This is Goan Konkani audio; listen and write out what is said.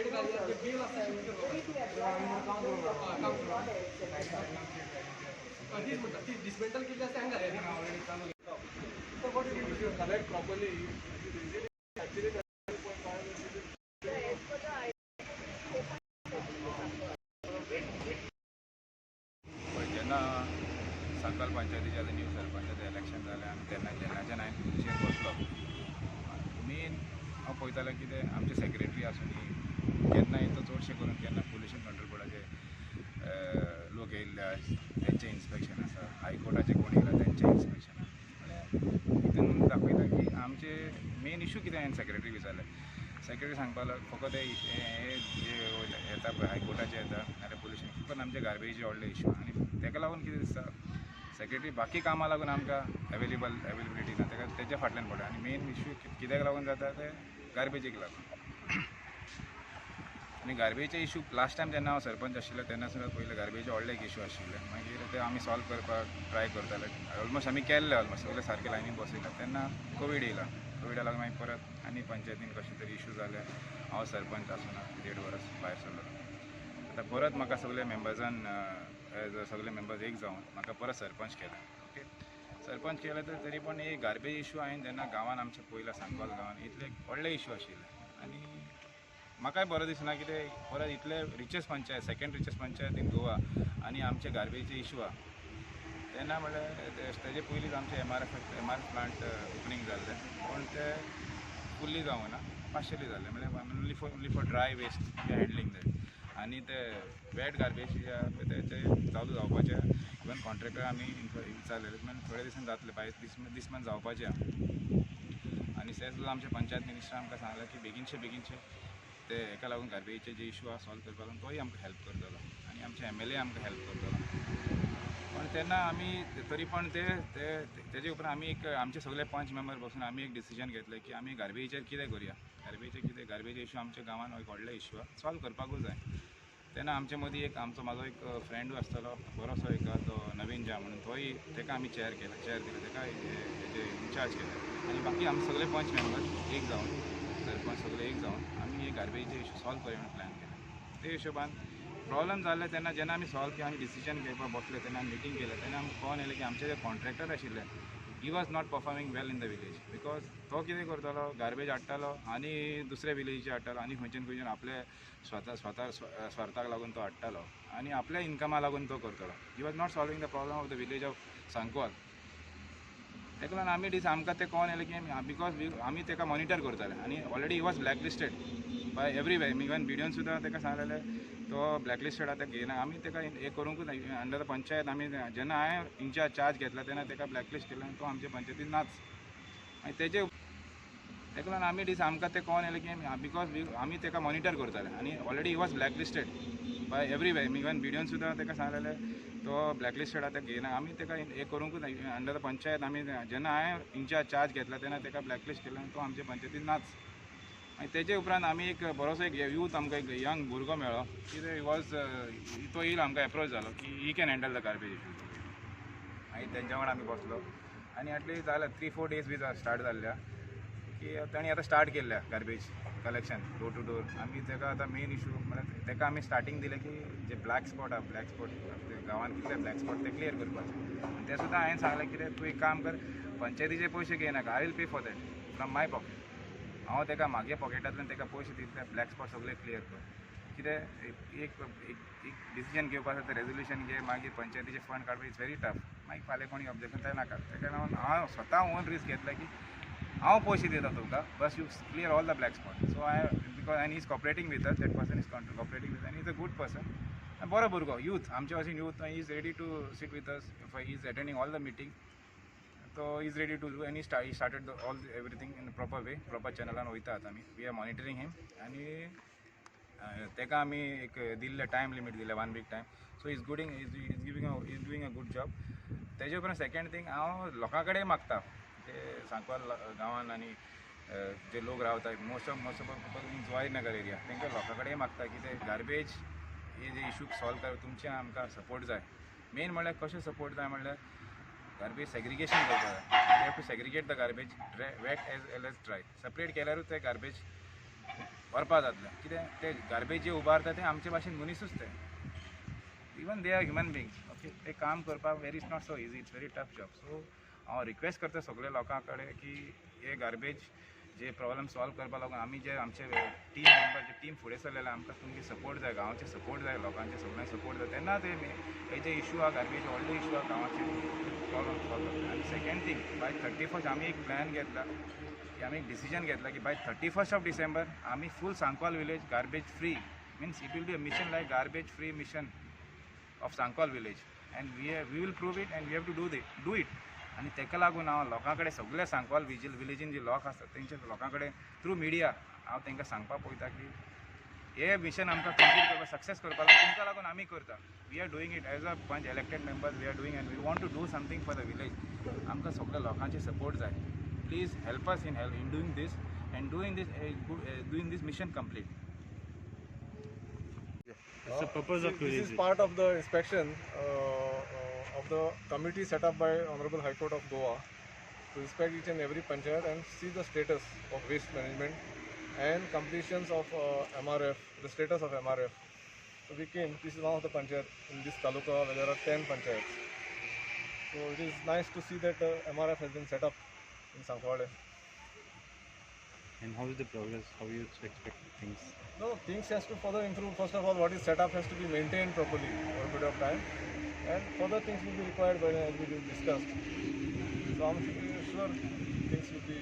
शेड घालया, ते बेल आसा शिफ्ट करपाक, काम करपाक. तीच म्हणटा, ती डिसमेंटल केल्ली आसा, हांगा घालया. So what you do, you collect properly, actually. As per the पळय, जेन्ना सांकवाल पंचायतीचे आतां न्यू सरपंचाचें इलेक्शन जालें आनी तेन्ना जेन्नाच्यान हांवें खुर्चेर बसलो, मेन हांव पळयतालो कितें, आमचे सेक्रेटरी आसूं केन्ना येता, चडशे करून केन्ना पोल्युशन कंट्रोल बोर्डाचे लोक येयल्ले तेंचें इन्स्पेक्शन आसा, हायकोर्टाचे कोण येयला तेंचें इन्स्पेक्शन आसा. म्हणल्यार हितून दाखयता की आमचे मेन इशू कितें. हांवें सेक्रेटरी विचारलें, सेक्रेटरी सांगपाक लागलो, फकत हे हे जे येता पळय, हायकोर्टाचे येता नाल्यार पोल्युशन, फकत आमचे गार्बेजीचे व्हडले इशू. आनी तेका लागून कितें दिसता, सेक्रेटरी बाकी कामां लागून आमकां अवेलेबिलिटी ना, तेका तेच्या फाटल्यान पडटा. आनी मेन इशू कित्याक लागून जाता ते गार्बेजीक लागून. आनी गार्बेजचे इशू लास्ट टायम जेन्ना हांव सरपंच आशिल्लो तेन्ना सुद्दां पयलें गार्बेजचे व्हडले एक इशू आशिल्ले. मागीर ते आमी सॉल्व करपाक ट्राय करताले, ऑलमोस्ट आमी केल्ले, ऑलमोस्ट सगळे सारके लायनीन बसयले. तेन्ना कोवीड येयला, कोविडा लागून मागीर परत आनी पंचायतीन कशें तरी इशू जाले. हांव सरपंच आसना, देड वर्स भायर सरलो. आतां परत म्हाका सगळे मेंबर्सान, एज सगळे मेंबर्स एक जावन म्हाका परत सरपंच केले. ओके, सरपंच केले तर तरी पण एक गार्बेज इशू हांवें जेन्ना गांवान आमच्या पयला, सांकवाल गांवान इतले व्हडले इशू आशिल्ले आनी म्हाकाय बरो दिसना कितें परत इतले richest panchayat, second richest panchayat in Goa आनी आमचे गार्बेजचे इशू आहा. तेन्ना म्हणल्यार तेजे पयलींच आमचे एमआरएफ प्लांट ओपनींग जाल्लें, पूण ते फुल्ली जावना, पार्शली जाल्लें. म्हणल्यार only for dry waste we are handling that आनी ते वेट गार्बेज जे आहा पळय तेचे चालू जावपाचे. इवन कॉन्ट्रॅक्टर आमी विचारलेले, म्हणजे थोड्या दिसान जातले, बाय दीस मंथ जावपाचे आहा. आनी ते सुद्दां आमचे पंचायत मिनिस्टर आमकां सांगलें की बेगीनचे बेगीनचे ते हेका लागून गार्बेजीचे जे इशू आहा सॉल्व करपाक लागून तोय आमकां हेल्प करतलो आनी आमचे एमएलए आमकां हेल्प करतलो. पण तेन्ना आमी तरी पण ते ते तेजे उपरांत आमी एक आमचे सगळे पंच मेंबर बसून आमी एक डिसिजन घेतलें की आमी गार्बेजीचेर कितें करुया, गार्बेजीचेर कितें. गार्बेज इशू आमच्या गांवान एक व्हडलो इशू आहा, सॉल्व करपाकूच जाय. तेन्ना आमचे मदीं एक आमचो म्हाजो एक फ्रेंडूय आसतलो बरोसो एक, तो नवीन झा म्हणून, तोय तेका आमी चेअर केला, चेअर दिले तेका, हेजे इन्चार्ज केले. आनी बाकी आमी सगळे पंच मेंबर्स एक जावन, सरपंच सगळे एक जावन आमी हे गार्बेजीचे इशू सॉल्व करूया म्हणून प्लॅन केले. ते हिशोबान प्रॉब्लम जाल्ले तेन्ना जेन्ना आमी सॉल्व केले आनी डिसिजन घेवपाक बसले, तेन्ना आमी मिटींग केलें, तेन्ना आमकां कळोन येयलें की आमचे जे कॉन्ट्रॅक्टर आशिल्ले, he was not performing well in the village, because तो कितें करतालो, गार्बेज हाडटालो आनी दुसऱ्या विलेजीचे हाडटालो आनी खंयच्यान खंयच्यान आपले स्वता स्वता स्वार्थाक लागून तो हाडटालो आनी आपल्या इन्कमा लागून तो करतालो. He was not solving the problem of the village of Sancoale. ताका लागून आमी दीस आमकां तें कळोन येयलें की because आमी तेका मॉनिटर करताले आनी already he was blacklisted by everywhere. Even बिडिओन सुद्दां तेका सांगलेलें, तो ब्लॅकलिस्टेड आहा, तेका घेयना आमी, तेका हें करूंकूच ना. अंडर the panchayat आमी जेन्ना हांवें इन्चार्ज चार्ज घेतला तेन्ना तेका ब्लॅकलिस्ट केलें आनी तो आमचे पंचायतीन नाच. आनी तेजे ताका लागून आमी दीस आमकां तें कळोन येयलें की because आमी तेका मॉनिटर करताले आनी already he was blacklisted by everywhere. Even बिडिओन सुद्दां तेका सांगलेलें, तो ब्लॅकलिस्टेड आहा, तेका घेयना आमी, तेका हें करूंकूच ना. अंडर the panchayat आमी जेन्ना हांवें इन्चार्ज चार्ज घेतला तेन्ना तेका ब्लॅकलिस्ट केलें आनी तो आमचे पंचायतीन नाच. आनी तेजे उपरांत आमी एक बरोसो एक यूथ, आमकां एक यंग भुरगो मेळ्ळो कितें he was तो येयलो, आमकां एप्रोच जालो की he can handle the garbage issue. मागीर तेंच्या वांगडा आमी बसलो आनी एटलीस्ट जालें, 3-4 डेज बी स्टार्ट जाल्ल्या की तांणी आतां स्टार्ट केल्ल्या garbage collection door to door. आमी तेका आतां मेन इशू म्हळ्यार तेका आमी स्टार्टींग दिलें की जे ब्लॅक स्पॉट आहा, ब्लॅक स्पॉट गांवांत कितले ब्लॅक स्पॉट ते क्लियर करपाचे. आनी ते सुद्दां हांवें सांगलें, कितें तूं एक काम कर, पंचायतीचे पयशे घेयनाका, I will pay for that from my pocket. हांव तेका म्हागे पॉकेटांतल्यान तेका पयशे दितले, ब्लॅक स्पॉट सगळे क्लियर कर. कितें एक एक एक डिसिजन घेवपा आसा तें रेजोल्युशन घे, मागीर पंचायतीचे फंड काडपाक it's very tough. मागीर फाल्यां कोणी ऑब्जेक्शन ते नाका. तेका लागून हांव स्वता ओन रिस्क घेतलें की हांव पयशे दिता तुमकां, बस you clear all the black spot. So I because आनी is cooperating with us, that person is cooperating with आनी is a good person, बरो भुरगो, यूथ, आमचे भाशेन youth, is ready to sit with us, is attending all the meeting. तो is ready to do आनी he started all everything in proper way, proper चॅनलान वयता. आतां आमी we are monitoring him आनी तेका आमी एक दिल्ले टायम लिमीट दिले, one week time. So is gooding is giving is doing a good job. तेजे उपरांत सेकेंड थींग, हांव लोकां कडेन मागता, ते सांकवाल गांवान आनी जे लोक रावता, most of people in Zuari Nagar area, तांकां लोकां कडेन मागता की ते गार्बेज हे जे इशू सॉल्व कर, तुमचे आमकां सपोर्ट जाय. मेन म्हणल्यार कशें सपोर्ट जाय म्हणल्यार गार्बेज सेग्रिगेशन करपाक जाय. You have to segregate the garbage, wet as well as dry. Separate केल्यारूच ते गार्बेज व्हरपा जातलें. कितें ते गार्बेज जे उबारता ते आमचे भाशेन मनिसूच ते, even they are human beings, okay. ते काम करपाक very, it's not so easy, it's very tough job. So हांव रिक्वेस्ट करता सगळे लोकां कडेन की हे गार्बेज जे प्रॉब्लम सॉल्व करपा लागून आमी जे आमचे टीम मेंबर, जे टीम फुडें सरलेले, आमकां तुमचे सपोर्ट जाय, गांवचे सपोर्ट जाय, लोकांचे सगळ्यांचे सपोर्ट जाय. तेन्ना ते हे जे इशू आहा गार्बेज, व्हडले इशू आहा गांवाचे, प्रॉब्लम सॉल्व जातले. आनी सेकंड थिंग, बाय 31st आमी एक प्लॅन घेतला की आमी एक डिसिजन घेतला की by 31st of December आमी full Sancoale village garbage free, means it will be a mission like garbage free mission of Sancoale village, and we will prove it and we have to do it. आनी ताका लागून हांव लोकां कडेन, सगळे सांकवाल विलेजीन जे लोक आसात तेंच्या लोकां कडेन थ्रू मिडिया हांव तांकां सांगपाक पळयता की हे मिशन आमकां कंप्लीट करपाक, सक्सेस करपाक लागून तुमकां लागून आमी करता. We are doing it as a panch elected members, we are doing and we want to do something for the village. आमकां सगळ्या लोकांचे सपोर्ट जाय. Please help us in doing this and doing this mission complete. What's the purpose of See, this today's is part of the inspection of the committee set up by Honorable High Court of Goa to inspect each and every panchayat and see the status of waste management and completions of MRF, the status of MRF. So we came, this is one of the panchayat in this taluka where there are 10 panchayats. So it is nice to see that MRF has been set up in Sankwale. And how is the progress? How you expect things? No, things has to further improve. First of all, what is set up has to be maintained properly over a period of time, and further things will be required by as we discussed. So I'm sure things will be